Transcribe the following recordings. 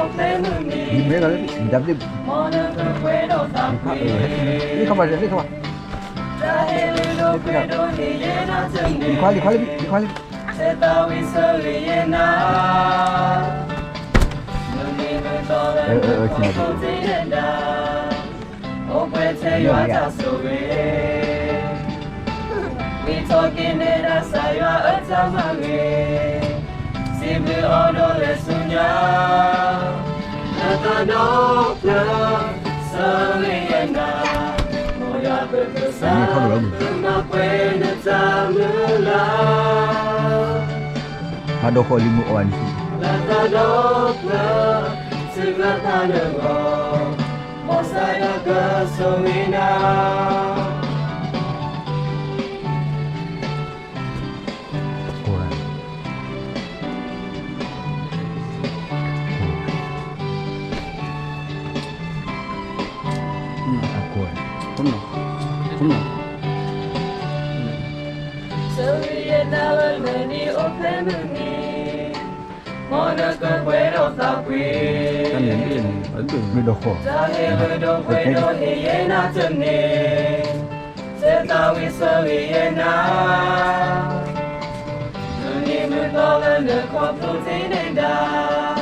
လံမဲလီၤလံ ဒၣ်ဘျ့ လံခီပၤ လံခီပၤ လံခီလံ လံခီလံ လံခီလံ ဝံထီၣ်က့ၤန့ၢ်ဒၣ်ကစၢ်ယွၤအတၢ်မၤဂ့ၤ, စံးဘျုးအီၤဒိးလဲၤဆူညါ, လၢသးဒီဖျၢၣ် ဆၢဂ့ၤယဲနၤ, မ်ယွၤပၢ်ကစၢ် မၤပှဲၤနတၢ်မုၢ်လၢ် မၤဒိးဃီၤလံမုၢ်အီၣ်ဘၣ်န့ၣ် လၢသးဒီဖျၢၣ် ဆၢဂ့ၤဖးလၢဂီၤ, မ်ကစၢ်ယွၤကဆိၣ်ဂ့ၤနၤ ဆၢဂ့ၤယဲနၤလၢနံၤအိၣ်ဖဲမုၢ်နံၤ, မ်နကပှဲၤဒီးသးကွံ, တၢ်န့ၣ် တၢ်ဟ့ၣ်ဂ့ၤဒိၣ်ဃီၤ တၢ်ဟ့ၣ်ဂ့ၤဒိၣ်ပှဲၤဒီးဟ့ၣ်ယဲနၤတန့ၢ်, ဆၢသးဝံၤဆၢဂ့ၤယဲနၤ, မုၢ်နံၤမုၢ်သီလၢနခီဖျိတ့ၢ်နဲဒၣ်,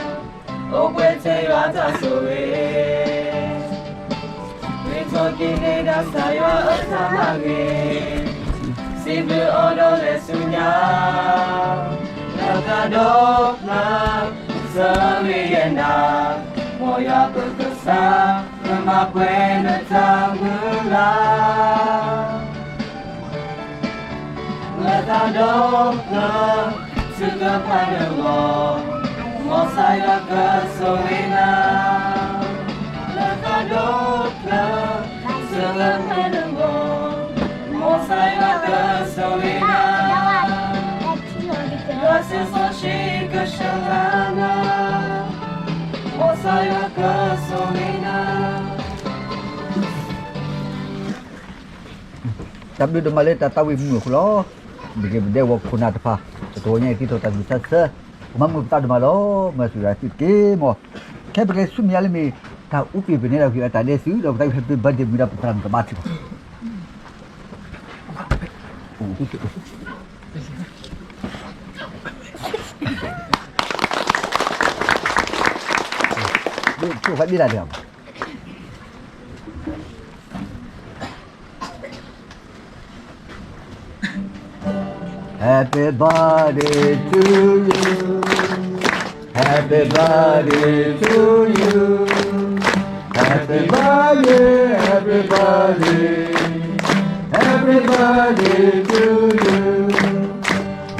အိၣ်ပှဲၤထဲယွၤတၢ်ဆိၣ်ဂ့ၤ ဝံထီၣ်က့ၤန့ၢ်ဒၣ်ကစၢ်ယွၤအတၢ်မၤဂ့ၤ, စံးဘျုးအီၤဒိးလဲၤဆူညါ, လၢသးဒီဖျၢၣ် ဆၢဂ့ၤယဲနၤ, မ်ယွၤပၢ်ကစၢ် ကမၤပှဲၤနတၢ်မုၢ်လၢ် လၢသးဒီဖျၢၣ် ဆၢဂ့ၤဖးလၢဂီၤ, မ်ကစၢ်ယွၤကဆိၣ်ဂ့ၤနၤ, လၢသးဒီဖျၢၣ် ဆၢဂ့ၤဖးလၢဂီၤ, မ်ကစၢ်ယွၤကဆိၣ်ဂ့ၤနၤ, ယွၤစီဆှံကဆှၢလၢနၤ, မ်ကစၢ်ယွၤကဆိၣ်ဂ့ၤနၤ တၢ်ဘျုးဒိၣ်မးလၢတၢ်သးဝံၣ်မုာ်အဃိလီၤ. ပက့ၤပဒဲဝီခိၣ်နၢ်တဖၣ် ပတဝီညါအံၤ ဒ်သိးတၢ်ဘျုးတၢ်စၢၤ ကမၤမုာ်ပသးဒိၣ်မးလီၤ. မၤစၢၤဒၣ်သုတက့ၢ်မး. ခဲပကလဲၤဆူမဲာ်ညါလၢမ့ၢ် တၢ်အူသ့ၣ်ပနံၤဒီး အတၢ်ဒဲးသုး ဒီးပသးဝံၣ် Happy birthday မုၢ်ဒီးပသးမုၢ်ကဘါထံၣ်ဘၣ် ဒ်သိးဖးဒ့ဒၣ်တဂၤ Happy birthday to you. Happy birthday to you. Happy birthday, happy birthday. Happy birthday to you.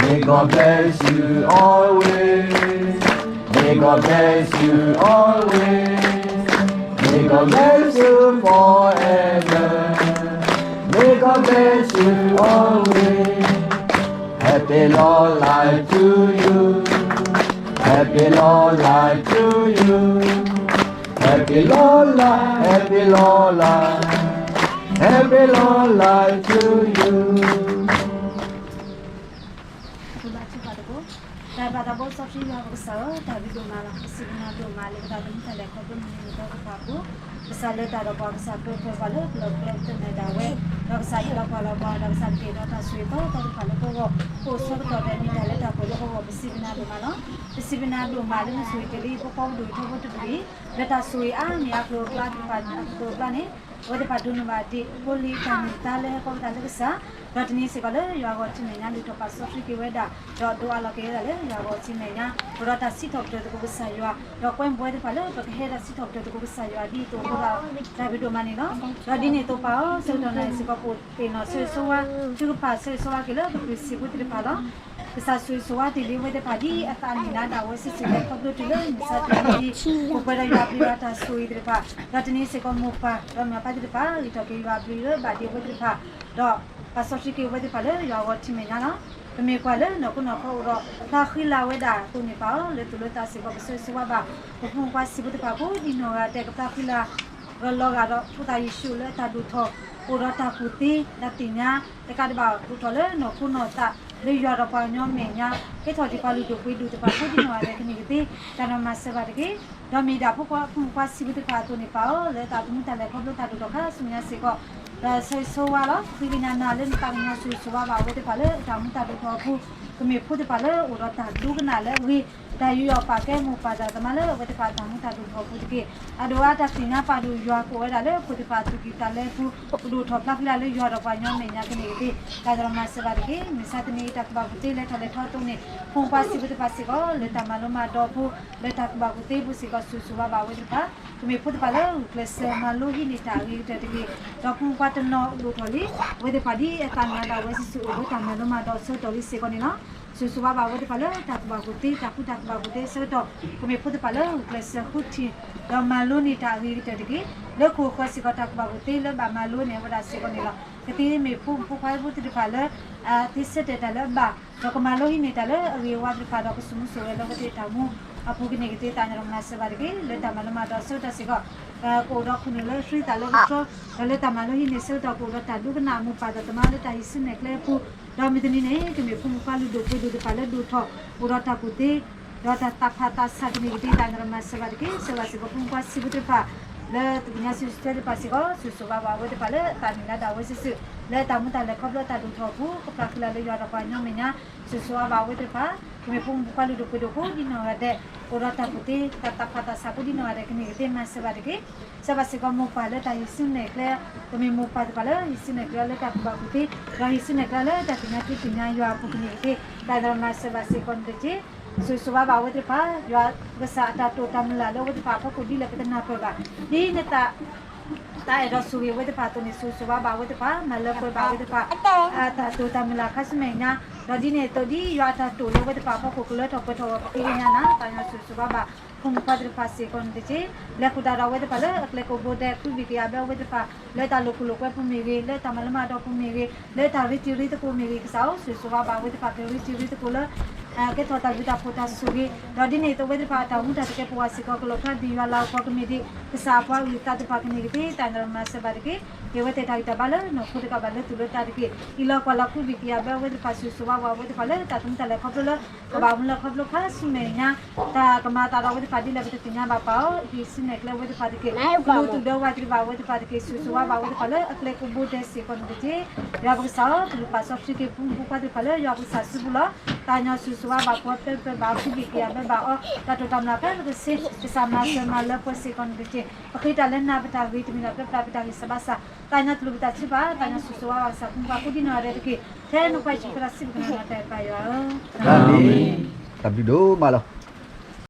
May God bless you always. May God bless you always. May God bless you forever. May God bless you always. Happy long life to you. Happy long life to you. Happy long life, happy long life. Happy long life to you. တၢ်ဘျုးတၢ်ဘျုးစီဆှံယွၤပကစၢ်ဧၢ, တၢ်ဘျုးဒိၣ်မးလီၤ. ပစံးဘျုးနၤဒိၣ်မးလၢပတၢ်သနူတၢ်လဲၤခီဖျိမုၢ်နံၤမုၢ်သီတဖၣ်အပူၤ, ကစၢ်လၢတၢ်ဒီးပှၤကစၢ်ပၢပှဲၤပှၤလၢပျၢၤပျၢၤတၢ်နဲၣ်ဒၣ်ဝဲ, ဒီးကစၢ်ဟ့ၣ်လီၤပှၤလီၤပှၤ, ဒီးကစၢ်တက့ၢ်ဒီးတၢ်ဆိၣ်ဂ့ၤသီသီတဖၣ်လၢပဂီၢ်, အိၣ်ဆၢကတီၢ်ဒီးမ့ၢ်တၢ်လၢတၢ်ပှဲၤလၢပဂီၢ်, ပစံးဘျုးနၤဒိၣ်မးလီၤ. ပစံးဘျုးနၤဒိၣ်မးလၢနဆိၣ်ဂ့ၤက့ၤလံ ပပှၤကလုာ်ထီဘိတကလုာ်အံၤ, လၢတၢ်ဆိၣ်ဂ့ၤအါမံၤအါကျိၤအကျါတဖၣ်အသိးအကျါန့ၣ်, အဝဲသ့ၣ်တဖၣ်ဒိးန့ၢ်ဘၣ်ဒံးဖိလံၤတၢ်န့ၢ်သါလၢဟဲဃီပသးလၢကစၢ်, ဒီးတနံၤစ့ၢ်ကီးလၢယွၤအဂီၢ်ထံမဲာ်ညါ လုၢ်ထီၣ်ပာ်စီဆှံက့ၤဝဲဒၣ်, ဒီးဒိးအးလီၤက့ၤဝဲဒၣ်လၢယွၤအဂီၢ်ထံမဲာ်ညါ, ပဒီးတၢ်စံးထီၣ်ပတြၢၤသကိးကစၢ်ယွၤ, ဒီးကွဲမုာ်ဝဲသ့ၣ်တဖၣ်လၢပကဟဲတၢ်စံးထီၣ်ပတြၢၤသကိးကစၢ်ယွၤဒ်သိးအဃိဒီး, တၢ်ဘျုးဒိၣ်မးန့ၣ်လီၤ. ဒီးဒ်န့ၣ်အသိးပၢ်ဧၢ, ဆၢကတီၢ်နၣ်ရံၣ်စ့ၢ်ကီး ပအိၣ်သ့ၣ်နီၣ်ဆိၣ်ဂ့ၤဆိၣ်ဝါ, ထုကဖၣ်ဆိၣ်ဂ့ၤဆိၣ်ဝါက့ၤလၢပကလုာ်စံာ်ဖိသ့ၣ်တဖၣ်လီၤ. ကစၢ်ဆိၣ်ဂ့ၤဆိၣ်ဝါတ့ၢ်လံအဝဲသ့ၣ်တဖၣ်ဒ်အသးအမံၤနါဒၣ်ဝဲစံးစ့ၢ်ကီး ခီဖျိတုၤလၢမုၢ်ဆါတနံၤအံၤ, အိၣ်ပှဲၤဒီးယွၤအဘျုးယွၤတၢ်ဆိၣ်ဂ့ၤသ့ၣ်တဖၣ်, ဒီးတနံၤစ့ၢ်ကီးမိၢ်ပၢ်ဒီးမုၢ်ပၢ်သ့ၣ်တဖၣ် ဂံၢ်ထီၣ်က့ၤယွၤအဘျုးလၢဘၣ်ဒံးအဝဲသ့ၣ်တဖၣ်, ဒီးပာ်စီဆှံက့ၤအဝဲသ့ၣ်တဖၣ်လၢယွၤအဂီၢ်ထံမဲာ်ညါလီၤ. ပမ့ၢ်ကွၢ်လၢနီၢ်ခိနီၢ်ခီအိၣ်ဒီး ဖျါဃံလၤဝဲဒၣ်အသိးန့ၣ်ပၢ်ဧၢ, လၢသူၣ်လၢသးစ့ၢ်ကီး ပဆိၣ်ဂ့ၤဆိၣ်ဝါဘၣ် ပဖိမုၣ်ဖိခွါစံာ်ဖိသ့ၣ်တဖၣ်ကိးဒံနီၢ်ဂၤဒဲး ကဖျါဃံလၤ ဒီးလီၤဂာ်ဒီးဖိသၣ်ယ့ၣ်ၡူးလၢအတၢ်ဒိၣ်ထီၣ် အိၣ်ဒီးတၢ်ကူၣ်သ့ တၢ်သ့ၣ်ညါ တကးဒံးဘၣ် ဒိၣ်ထီၣ်လၢနီၢ်ခိနီၢ်သး လၢယွၤဒီးပှၤကညီမဲာ်ညါ ကဲထီၣ်ဒံးပှၤလုၢ်ဒိၣ်ပှ့ၤဒိၣ်တဖၣ်ဖိဒ်နီၢ်ဂၤဒဲးကန့ၢ်ကသ့ တၢ်ဒိၣ်မၤစၢၤဘၣ်တက့ၢ်. ဒီးမ့ၢ်ဒၣ်ဖိခွါဖိမုၣ်ဖိခွါဆံးဖိသ့ၣ်တဖၣ်အသိးန့ၣ် ပာ်အီၤလၢတၢ်သမူတၢ်လဲၤခီဖျိ တၢ်ဒိၣ်ထီၣ်ခါဆူမဲာ်ညါစ့ၢ်ကီး ဒီးဆိၣ်ဂ့ၤဆိၣ်ဝါလီၤ. ဃ့ကညးနၤလၢနသးကညီၤ ဆိၣ်ဂ့ၤဆိၣ်ဝါဘၣ်အဝဲသ့ၣ်တဖၣ်လၢတၢ်မူတၢ်ဒိၣ်ထီၣ်အပူၤ, ကမ့ၢ်ဖိသ့ၣ်တဖၣ်လၢအိၣ်ဒီးတၢ်ဒိကနၣ်လၢအဂ့ၤ, တၢ်ယူးယီၣ်ပာ်ကဲမိၢ်ပၢ်သရၣ်သမါလၢအဝဲသ့ၣ်တဖၣ်အတၢ်မူတၢ်ဒိၣ်ထီၣ်အပူၤတက့ၢ်. အဒိၣ်အါတၢ်သ့ၣ်ညါပာ်ဒိၣ်ယွၤကအိၣ်ဝဲဒၣ်လၢဖိသ့ၣ်တဖၣ်အသူၣ်ကံၢ်သးလဲအပူၤ, ကဒိၣ်ထီၣ်ဖျါဖျါလၢယွၤဒီးပှၤကညီမဲာ်ညါကန့ၢ်ကသ့ တၢ်ဒိၣ်မၤစၢၤဘၣ်တက့ၢ်. မုၢ်ဆါတနံၤအံၤ တၢ်ကူၣ်ဘၣ်ကူၣ်သ့လၢထီၣ်လဲၤထီၣ်အသိးန့ၣ် ဖိမုၣ်ဖိခွါဆံးဖိသ့ၣ်တဖၣ်စ့ၢ်ကီး လၢတၢ်မၤလိမၤဒိးအပူၤ, လၢတၢ်ကူၣ်ဘၣ်ကူၣ်သ့အပူၤစ့ၢ်ကီး ဆိၣ်ဂ့ၤဆိၣ်ဝါဘၣ်အဝဲသ့ၣ်တဖၣ်, ကမ့ၢ်ဖိသ့ၣ်တဖၣ်လၢဂုာ်ကျဲးစၢးမၤလိဟံးန့ၢ်တၢ်အဂ့ၤကတၢၢ်တဂ့ၤ, ဒီးဖိမုၣ်ဖိခွါတနီၤဒိၣ်ထီၣ်လံ, အဝဲသ့ၣ်တဖၣ်ဒ်အသးနးဒၣ်ဝဲစုာ်စုာ်အိၣ်လၢတၢ်မၤလိမၤဒိးအဆၢကတီၢ်လံစ့ၢ်ကီးန့ၣ်လီၤ. ဆိၣ်ဂ့ၤဆိၣ်ဝါဘၣ်အဝဲသ့ၣ်တဖၣ်လၢတၢ်ကူၣ်ဘၣ်ကူၣ်သ့ တၢ်ဃူတၢ်ကူၣ်ဘၣ်ကူၣ်သ့အဆၢကတီၢ်, ကမ့ၢ်ဖိသ့ၣ်တဖၣ်လၢဂုာ်ကျဲးစၢးဃုထံၣ် ဒီးမၤလိန့ၢ်တၢ်အဂ့ၤကတၢၢ်တဂ့ၤ, လၢခိၣ်ဃၢၤစ့ၢ်ကီးတၢ်ကူၣ်ဘၣ်ကူၣ်သ့လၢဘၣ်မၤလိန့ၢ်ဝဲဒၣ်စ့ၢ်ကီးန့ၣ်လီၤ. ကသ့မ့ၢ်ဖိမုၣ်ဖိခွါဖိသ့ၣ်တဖၣ်လၢ သ့ဆၢတဲာ်တၢ်လၢအဘၣ်, ဒီးကမၤလိဟံးန့ၢ်တၢ်လၢအဂ့ၤအဝါသ့ၣ်တဖၣ်ဒီးကဆိၣ်မူဆိၣ်ဂဲၤလၢအဝဲသ့ၣ်အတၢ်မူအပူၤကန့ၢ်ကသ့ တၢ်ဒိၣ်မၤစၢၤဘၣ်တက့ၢ်. လၢတၢ်မၤလိမၤဒိးအဆၢကတီၢ်စ့ၢ်ကီး ကအိၣ်ဒီးခိၣ်နူာ်လၢဃံသးလၢကတြီ, ဒီးလၢတၢ်မၤလိဟံးန့ၢ်အဆၢကတီၢ်ကအိၣ်ဒီးတၢ်ဒိကနၣ်မိၢ်ပၢ်သရၣ်သမါလၢတၢ်ဟံးစုနဲၣ်ကျဲအပူၤ, ဒီးမုၢ်တနံၤန့ၣ် ကမ့ၢ်ဖိမုၣ်ဖိခွါလုၢ်ဒိၣ်ပှ့ၤဒိၣ်သ့ၣ်တဖၣ်လၢဒိၣ်ထီၣ် အိၣ်ဒီးတၢ်ကူၣ်သ့ ဒီးတၢ်သးဖးသးဆးကန့ၢ်ကသ့ တၢ်ဒိၣ်မၤစၢၤဘၣ်တက့ၢ်. ဆိၣ်ဂ့ၤစ့ၢ်ကီးဖိမုၣ်ဖိခွါဆံးဖိသ့ၣ်တဖၣ် လၢသ့ၣ်ညါဆူၣ်ဆူၣ်သ့ၣ်တဖၣ်စ့ၢ်ကီး ဆိၣ်ဂ့ၤဆိၣ်ဝါဘၣ်အဝဲသ့ၣ်တဖၣ်လၢအသးနံၣ်လၢဒၣ်ဝဲစုာ်စုာ် လၢတၢ်မူတၢ်လဲၤခီဖျိတၢ်ဒိၣ်ထီၣ်အပူၤ ကပျၢ်ဃုာ်လၢ်လၢယွၤဒီးပှၤကညီမဲာ်ညါ ဆိၣ်ဂ့ၤဆိၣ်ဝါဘၣ်အဝဲသ့ၣ်တဖၣ်, ကမ့ၢ်ဖိမုၣ်ဖိခွါလုၢ်ဒိၣ်ပှ့ၤဒိၣ်ဖိဒ်နီၢ်ဂၤဒဲး, အိၣ်ဒီးတၢ်ကူၣ်သ့ တၢ်သးဖးသးဆးဖိဒ်နီၢ်ဂၤဒဲးကန့ၢ်ကသ့ မၤစၢၤဘၣ်တက့ၢ်. စၢဘၣ်စ့ၢ်ကီးမိၢ်ပၢ်လၢတၢ်ဟံးစုနဲၣ်ကျဲ, ကမ့ၢ်မိၢ်ပၢ်သ့ၣ်တဖၣ်လၢဟံးစုနဲၣ်ကျဲလၢတၢ်ကူၣ်ဘၣ်ကူၣ်သ့, ဒီးဟံးစုနဲၣ်ကျဲလၢတၢ်သ့ၣ်ညါထူသ့ၣ်ညါယွၤအပူၤကန့ၢ်ကသ့, တၢ်ဒိၣ်မၤစၢၤဘၣ်စ့ၢ်ကီးန့ၣ်တက့ၢ်. ဆိၣ်ဂ့ၤဆိၣ်ဝါဘၣ်အဝဲသ့ၣ်တဖၣ်, ယွၤကစၢ်အတၢ်တိာ်တၢ်မုၢ်လၢ်လၢအဝဲသ့ၣ်တဖၣ်အဖီခိၣ်ဒ်လဲၣ်ပတနၢ်ပၢၢ်ဘၣ်, ဒ်နတၢ် တၢ်အဲၣ်ဒိးဆိၣ်ဂ့ၤအဝဲသ့ၣ်တဖၣ်အသိးန့ၣ် ဆိၣ်ဂ့ၤဆိၣ်ဝါဘၣ်အဝဲသ့ၣ်တဖၣ်, မၤလၢပှဲၤဘၣ်အဝဲသ့ၣ်တဖၣ် အတၢ်တိာ်တၢ်မုၢ်လၢ်ခါဆူမဲာ်ညါ, ဒီးဒ်န့ၣ်အသိးဒ်ယွၤအတၢ်တိာ်လၢအဝဲသ့ၣ်တဖၣ်အဖီခိၣ်ကလၢထီၣ်ပှဲၤထီၣ်အဂီၢ် ပဃ့ကညးနၤ သးကညီၤဆိၣ်ဂ့ၤဆိၣ်ဝါဘၣ် ဖိမုၣ်ဖိခွါသ့ၣ်တဖၣ်စ့ၢ်ကီးန့ၣ်တက့ၢ်. လဲၤဃုာ်တၢ်ဒီးအဝဲသ့ၣ်တဖၣ်လၢအကျဲကိးဘိဒဲး ခွံဘ့ၣ်ကယၤဘၢအဝဲသ့ၣ်တဖၣ် လၢတၢ်လိာ်ခိၣ်လိာ်ကွဲပူၤမ့ၢ်ဂ့ၤ, လၢတၢ်မၤလၢမၤဒိးပူၤမ့ၢ်ဂ့ၤ, လၢတၢ်ရ့တံၤရ့သကိးမ့ၢ်ဂ့ၤ, ကစၢ်ဧၢ ဆိၣ်ဂ့ၤဆိၣ်ဝါဘၣ်အဝဲသ့ၣ်တဖၣ် ကရ့တံၤရ့သကိးလၢ ကဲထီၣ်တၢ်ဘျုးတၢ်ဖှိၣ်တၢ်ဆိၣ်ဂ့ၤ, ဒီးဒ်န့ၣ်အသိးအဝဲသ့ၣ်တဖၣ်အတၢ်မူတၢ်တကဲပဝးစ့ၢ်ကီး ကလီၤဖျါဒ်ယွၤလၤကပီၤကမ့ၢ်ဒ် ကစၢ်အပှၤအုၣ်အသးသ့ၣ်တဖၣ်ကန့ၢ်ကသ့ တၢ်ဒိၣ်မၤစၢၤဘၣ်တက့ၢ်. ယဝဲသ့ၣ်တၢ်ဂံၢ်တၢ်ဘါလၢနီၢ်ခိတကးဘၣ်လၢသူၣ်လၢသးတက့ၢ်. အံၤလီၤကွၢ်လီၤ ခွံဘ့ၣ်ကယၤဘၢအဝဲသ့ၣ်တဖၣ် ဆိၣ်ဂ့ၤဆိၣ်ဝါဘၣ်အဝဲသ့ၣ်တဖၣ်လၢတၢ်သမူတၢ်လဲၤခီဖျိလၢ ကဘၣ်မူလၢခီဖျိခါဆူမဲာ်ညါ တၢ်ကမၤအသးဒီးအဝဲသ့ၣ်တဖၣ်ဒ်လဲၣ်ပတသ့ၣ်ညါဘၣ်ပၢ်ဧၢ, ဟံးစုနဲၣ်ကျဲအဝဲသ့ၣ်တဖၣ်တက့ၢ်. ကလူးသူၣ်ဒၢဝးတက့ၢ်ဘၣ်အဝဲသ့ၣ်တဖၣ်တက့ၢ်. ဆိၣ်ဂ့ၤဆိၣ်ဝါဘၣ်အဝဲသ့ၣ်တဖၣ်လၢအကျဲကိးဘိဒဲးစ့ၢ်ကီးန့ၣ်တက့ၢ်. ယွၤပကစၢ်ဧၢ, ပလူၤပာ်စီဆှံက့ၤ ဖိမုၣ်ဖိခွါသ့ၣ်တဖၣ်လၢယွၤပကစၢ်စုပူၤလီၤ. သးကညီၤဆိၣ်ဂ့ၤဆိၣ်ဝါဘၣ်ပှၤပၢပၢဘၣ် ခွံဘ့ၣ်ကယၤဘၢဘၣ်အီၤ, တၢ်တိာ်တၢ်မုၢ်လၢ်ဖဲပကစ့ ကစၢ်မၤစၢၤမၤလၢပှဲၤစ့ၢ်ကီးန့ၣ်တက့ၢ်. ပဃ့တၢ်လၢနၤ ပတၢ်ဂ့ၤတမံၤလၢ် ပျၢ်ပျၢ်ပတၢ်ဂံၢ်စၢ်ဘါစၢ်, သးကညီၤတလူၤပတၢ်ထုကဖၣ်, သးကညီၤဆိၣ်ဂ့ၤဆိၣ်ဝါဘၣ်ကစၢ် ဖိမုၣ်ဖိခွါကိးဒ်နီၢ်ဂၤဒဲးတက့ၢ်. ထဲနဖိခွါယ့ၣ်ၡူးခရံာ်စံးပကနၣ်နၤတၢ်အဲၣ်ပၢ်ယွၤဧၢ, တၢ်ဘျုးဒိၣ်မးလီၤ.